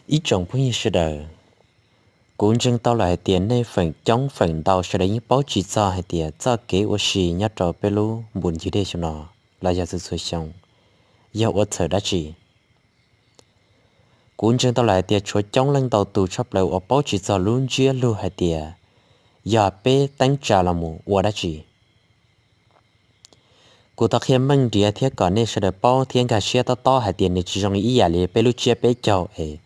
Ib tsoom phooj ywg sawv daws, kuv ntseeg tau lawm hais tias nej feem coob feem ntau sawv daws yeej paub tsis txog hais tias txoj kev ua si nyob rau peb lub npun ncig dej xyoo no los yog txhua txhua xyoo yog ua txhawm dab tsi. Kuv ntseeg tau lawm hais tias tshuav coob leej ntau tus tshaj plaws uas paub tsis txog lub ntsiab lus hais tias yog peb teeb tsa los mus ua dab tsi. Kuv thov qhia meej nriav thiab kom nej sawv daws paub thiab nkag siab tob tob hais tias nws tsis zoo ib yam li peb lub tsiab peb caug es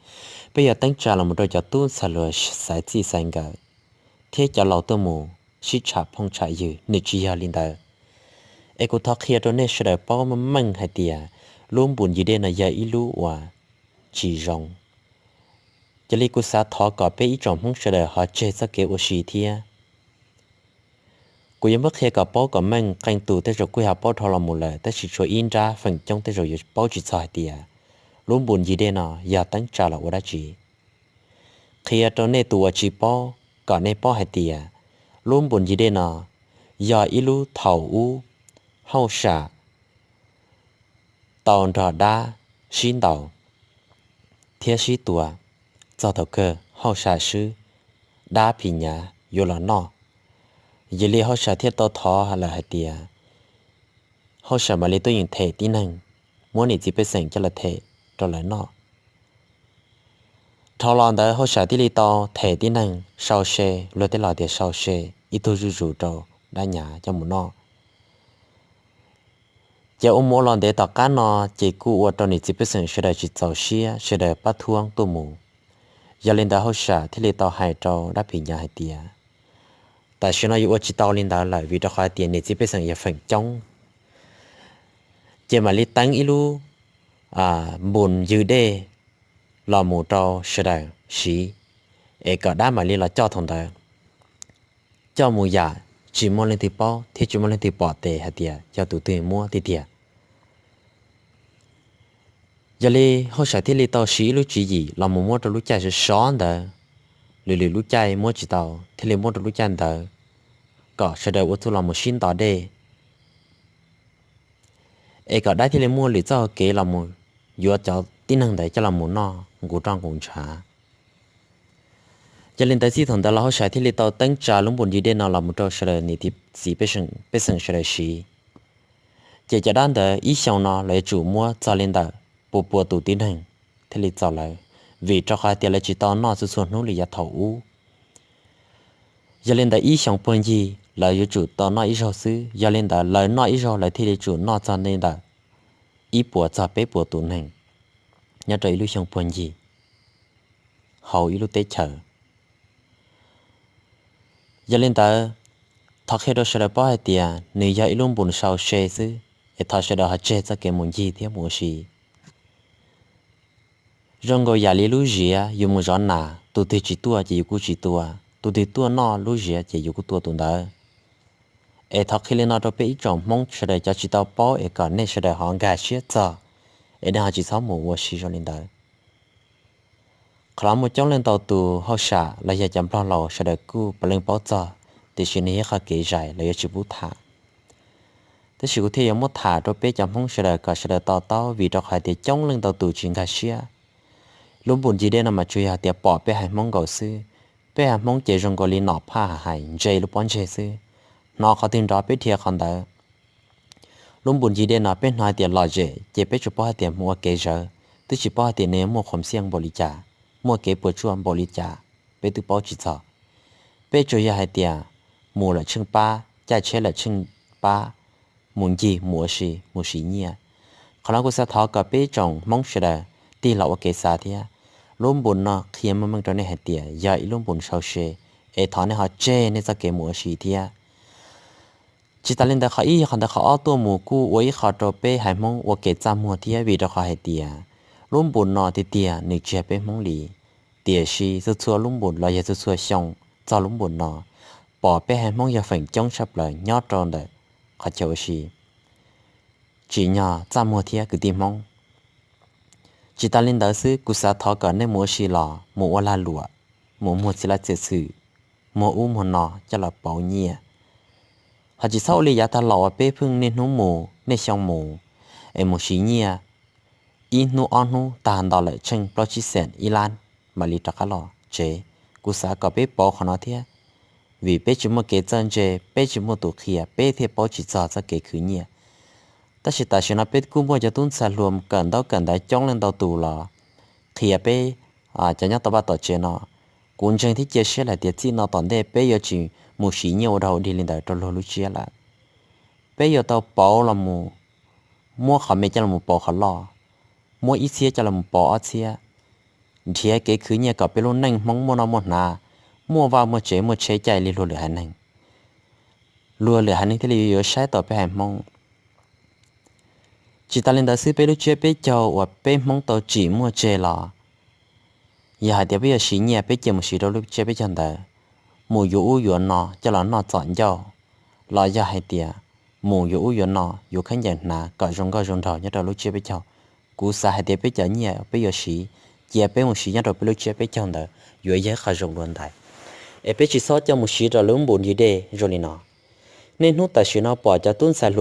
peb yuav teeb tsa los mus rau cov tub ntxhais hluas xaiv txij xaiv nkawm thiab cov laus tuaj mus sib tsham phooj tsham ywg, nws tsis yog li ntawd. Es kuv thov qhia rau nej sawv daws paub meej meej hais tias lub npun ncig dej no yog ib lub uas tsis zoo. Cia li kuv xav thov kom peb ib tsoom Hmoob sawv daws ho tseg txoj kev ua si thiab. Kuv yuav muab qhia kom paub kom meej, qee tus tej zaum kuj ho paub dhau los mus lawm, tab sis tshuav ib nrab feem coob tej zaum yuav paub tsis txog hais tias lub npun ncig dej no yog teeb tsa los ua dab tsi. Qhia rau nej tus uas tsis paub kom nej paub hais tias lub npun ncig dej no yog ib lub thaum ub hauj sam tau nrog dab sib ntaus thiab sib tua, txog thaum kawg hauj sam swb dab phim nyuj yuav los noj. Yog li hauj sam thiaj tau thov lawm hais tias hauj sam mam li tuaj yeem them tib neeg, muab niam txiv pej xeem coj los them rau lawv noj. Dhau los ntawd hauj sam thiaj li tau them tib neeg sau se, luag tej los tias sau se, ib tug zuj zus rau dab nyav coj mus noj. Ces ua mus ua los ntev tom qab no ces kuj ua rau niam txiv pej xeem sawv daws tsis txaus siab, sawv daws pab thuab tuaj mus. Yog li ntawd hauj sam thiaj li tau hais rau dab phim nyuj hais tias tam sim no yuav ua tsis tau li ntawd lawm vim rau qhov hais tias niam txiv pej xeem yog feem coob, ces mam li teeb ib lub npun ncig dej los mus rau sawv daws siv, es kom dab mam li los coj thaum ntawd, coj mus yam tsis muaj leej twg paub thiab tsis muaj leej twg pom tes hais tias yog tus twg muab tiag tiag. Yog li hauj sam thiaj li tau siv ib lub tswv yim los mus muab rau lub caij sov sov ntawd, lwm lwm lub caij muab tsis tau thiaj li muab rau lub caij ntawd, kom sawv daws ua txuj los mus sib nto dej, es kom dab thiaj li muaj lwm txoj hau kev los mus yuav cov tib neeg ntawd coj los mus noj nqus roj nqus ntshav. Yog li ntawd txij thaum ntawd los hauj sam thiaj li tau teeb tsa lub npun ncig dej no los mus rau sawv daws niam txiv pej xeem sawv daws siv. Ces cov dab ntawd ib xyoo no lawv yuav tsum muab txog li ntawm pua pua tus tib neeg thiaj li txaus lawv, vim rau qhov hais tias lawv tsis tau noj txhua txhua hnub li yav thaum ub. Yog li ntawd ib xyoo puag ncig lawv yuav tsum tau noj ib zaug xwb, yog li ntawd lawv noj ib zaug lawv thiaj li tsum noj txog li ntawm ib puas txog peb puas tus neeg nyob rau ib lub xyoo puag ncig hauv ib lub teb chaws. Yog li ntawd, thov qhia rau sawv daws paub hais tias nws yog ib lub npun sau se xwb, es thov sawv daws ho tseg txoj kev mus ncig thiab mus ua si. Zoo nkaus yam li lub ziav yus mus zov nas, tus twg tsis tuaj ces yus kuj tsis tua, tus twg tuaj noj lub ziav ces yus kuj tua tus ntawd. Es thov qhia li no rau peb ib tsoom Hmoob sawv daws cov tsis tau paub es kom nej sawv daws ho nkag siab txog, es nej ho tsis txhob mus ua si zoo li ntawd. Qhov los muaj coob leej ntau tus hauj sam los yog cov nplog laus sawv daws kuj puav leej paub txog, tiam sis nws yog qhov kev zais lawv yuav tsis pub tham. Tab sis kuv thiaj yuav muab tham rau peb cov Hmoob sawv daws kom sawv daws to taub, vim rau qhov hais tias coob leej ntau tus tsis nkag siab. Lub npun ncig dej no mas tsuas yog hais tias pom peb haiv Hmoob nkaus xwb. Peb haiv Hmoob ces zoo nkaus li nom phaj hais ntse lub pob ntseg xwb, hnov qhov twg nrov peb dhia qhov ntawd. Lub npun ncig dej no peb hnov hais tias lom zem ces peb tsuas paub hais tias mus ua kev zawv, twb tsis paub hais tias nws muaj qhov xiaj npaum li cas, muaj kev puas tsuaj npaum li cas, peb twb paub tsis txog. Peb tsuas yog hais tias mus lawm tsheej pab, caij tsheb lawm tsheej pab, mus ncig mus ua si mus siv nyiaj. Qhov no kuv xav thov kom peb tsoom Hmoob sawv daws tig los ua kev xav thiab. Lub npun no qhia meej meej rau nej hais tias yog ib lub npun sau se, es thov nej ho tseg nej txoj kev mus ua si thiab. Tsis tas li ntawd qhov ib yog qhov ntawd, qhov ob tuaj mus kuj ua ib qho rau peb haiv Hmoob ua kev txaj muag thiab, vim rau qhov hais tias lub npun no tiag tiag nws tsis yog peb Hmoob li, tiam sis txhua txhua lub npun los yog txhua txhua xyoo txog lub npun no pom peb haiv Hmoob yog feem coob tshaj plaws nyob rau ntawm qhov chaw ua si, tsim nyog txaj muag thiab kwv tij Hmoob. Tsis tas li ntawd xwb, kuv xav thov kom nej mus ua si los mus ua lag luam, mus muag txiv laj txiav xwm, muag ub muag no coj los pauv nyiaj. Ho tsis txhob ua li yav tag los uas peb pheej niaj hnub mus niaj xyoo mus, es mus siv nyiaj ib hnub ob hnub tag nto lawm tsheej plaub tsib xees ib lab, mam li rov qab los tsev. Kuv xav kom peb pauv qhov no thiab, vim peb tsis muaj kev txawj ntse, peb tsis muaj tus qhia, peb thiaj paub tsis txog txoj kev khwv nyiaj. Tab sis tam sim no peb kuj muaj cov tub ntxhais hluas kawm ntaub kawm ntawv coob leej ntau tus los qhia peb cov nyob tom vaj tom tsev no. Kuv ntseeg thiab cia siab hais tias txij no tom ntej peb yuav tsis mus siv nyiaj ua dog ua dig li ntawd rau luag lub tsiab lawm. Peb yuav tau pauv los mus, muab qhov me coj los pauv qhov loj, muab ib txhiab coj los pauv ob txhiab, nrhiav kev khwv nyiaj kom peb lub neej Hmoob muaj noj muaj hnav, muaj vaj muaj tsev muaj tsheb caij li luag lwm haiv neeg. Luag lwm haiv neeg thiaj li yuav saib tau peb haiv Hmoob. Tsis tas li ntawd xwb, peb lub tsiab peb caug uas peb Hmoob tau tsim muaj tseg los, yog hais tias peb yuav siv nyiaj peb cia mus siv rau lub tsiab peb caug ntawd, mus yuav ub yuav no coj los noj txom ncauj, los yog hais tias mus yuav ub yuav no yuav khaub ncaws hnav kom zoo nkauj zoo nraug nyob rau lub tsiab peb caug, kuv xav hais tias peb cov nyiaj peb yuav siv, cia peb mus siv nyob rau peb lub tsiab peb caug ntawd yuav yog ib qho zoo dua ntais, es peb tsis txhob coj mus siv rau lub npus nri dej zoo li no. Niaj hnub tam sim no pom cov tub ntxhais